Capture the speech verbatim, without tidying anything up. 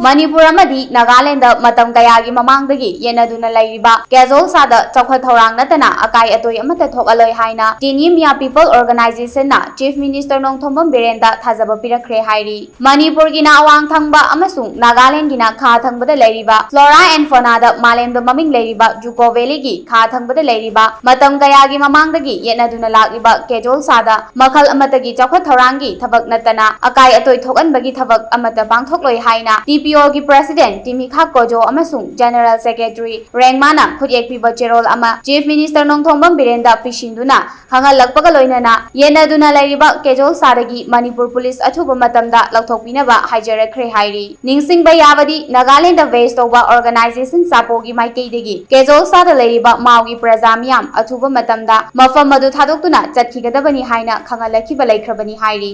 ꯃꯅꯤꯄꯨꯔ ꯑꯃꯗꯤ ꯅꯥꯒꯥꯂꯦꯟꯗ ꯃꯇꯝ ꯀꯌꯥꯒꯤ ꯃꯃꯥꯡꯗꯒꯤ ꯌꯦꯠꯅꯗꯨꯅ ꯂꯩꯔꯤꯕ ꯀꯦꯖꯣꯜ ꯁꯥꯗ ꯆꯥꯎꯈꯠ ꯊꯧꯔꯥꯡ ꯅꯠꯇꯅ ꯑꯀꯥꯏ ꯑꯇꯣꯏ ꯑꯃꯠꯇ ꯊꯣꯛꯍꯜꯂꯣꯏ ꯍꯥꯏꯅ ꯇꯤꯅꯤ ꯃꯤꯌꯥ People Organization-ꯅ Chief Minister ꯅꯣꯡꯊꯣꯝꯕꯝ ꯕꯤꯔꯦꯟꯗ ꯊꯥꯖꯕ ꯄꯤꯔꯛꯈ꯭ꯔꯦ ꯍꯥꯏꯔꯤ꯫ ꯃꯅꯤꯄꯨꯔꯒꯤꯅ ꯑꯋꯥꯡ ꯊꯪꯕ ꯑꯃꯁꯨꯡ ꯅꯥꯒꯥꯂꯦꯟꯒꯤꯅ ꯈꯥ ꯊꯪꯕꯗ ꯂꯩꯔꯤꯕ flora and fauna-ꯗ ꯃꯥꯂꯦꯝꯗ ꯃꯃꯤꯡ ꯂꯩꯔꯤꯕ ꯖꯨꯀꯣ ꯚꯦꯂꯤꯒꯤ ꯈꯥ ꯊꯪꯕꯗ ꯂꯩꯔꯤꯕ ꯃꯇꯝ ꯀꯌꯥꯒꯤ ꯃꯃꯥꯡꯗꯒꯤ ꯌꯦꯠꯅꯗꯨꯅ ꯂꯥꯛꯂꯤꯕ ꯀꯦꯖꯣꯜ ꯁꯥꯗ ꯃꯈꯜ ꯑꯃꯠꯇꯒꯤ ꯆꯥꯎꯈꯠ ꯊꯧꯔꯥꯡꯒꯤ ꯊꯕꯛ ꯅꯠꯇꯅ ꯑꯀꯥꯏ ꯑꯇꯣꯏ ꯊꯣꯛꯍꯟꯕꯒꯤ ꯊꯕꯛ ꯑꯃꯠꯇ ꯄꯥꯡꯊꯣꯛꯂꯣꯏ ꯍꯥꯏꯅ T P O-ꯒꯤ President ꯇꯤꯃꯤꯈꯥ ꯀꯣꯖꯣ ꯑꯃꯁꯨꯡ General Secretary ꯔꯦꯡꯃꯥꯅ ꯈꯨꯠꯌꯦꯛ ꯄꯤꯕ ꯆꯦꯔꯣꯜ ꯑꯃ Chief Minister ꯅꯣꯡꯊꯣꯝꯕꯝ ꯕꯤꯔꯦꯟꯗ ꯄꯤꯁꯤꯟꯗꯨꯅ ꯈꯪꯍꯜꯂꯛꯄꯒ ꯂꯣꯏꯅꯅ ꯌꯦꯟꯅꯗꯨꯅ ꯂꯩꯔꯤꯕ ꯀꯦꯖꯣꯜ ꯁꯥꯗꯒꯤ ꯃꯅꯤꯄꯨꯔ ꯄꯨꯂꯤꯁ ꯑꯊꯨꯕ ꯃꯇꯝꯗ ꯂꯧꯊꯣꯛꯄꯤꯅꯕ ꯍꯥꯏꯖꯔꯛꯈ꯭ꯔꯦ ꯍꯥꯏꯔꯤ꯫ ꯅꯤꯡꯁꯤꯡꯕ ꯌꯥꯕꯗꯤ, ꯅꯥꯒꯥꯂꯦꯟꯗ base ꯇꯧꯕ organization ꯁꯥꯄꯣꯒꯤ ꯃꯥꯏꯀꯩꯗꯒꯤ ꯀꯦꯖꯣꯜ ꯁꯥꯗ ꯂꯩꯔꯤꯕ ꯃꯥꯎꯒꯤ ꯄ꯭ꯔꯖꯥ ꯃꯤꯌꯥꯝ ꯑꯊꯨꯕ ꯃꯇꯝꯗ ꯃꯐꯝ ꯑꯗꯨ ꯊꯥꯗꯣꯛꯇꯨꯅ ꯆꯠꯈꯤꯒꯗꯕꯅꯤ ꯍꯥꯏꯅ ꯈꯪꯍꯜꯂꯛꯈꯤꯕ ꯂꯩꯈ꯭ꯔꯕꯅꯤ ꯍꯥꯏꯔꯤ꯫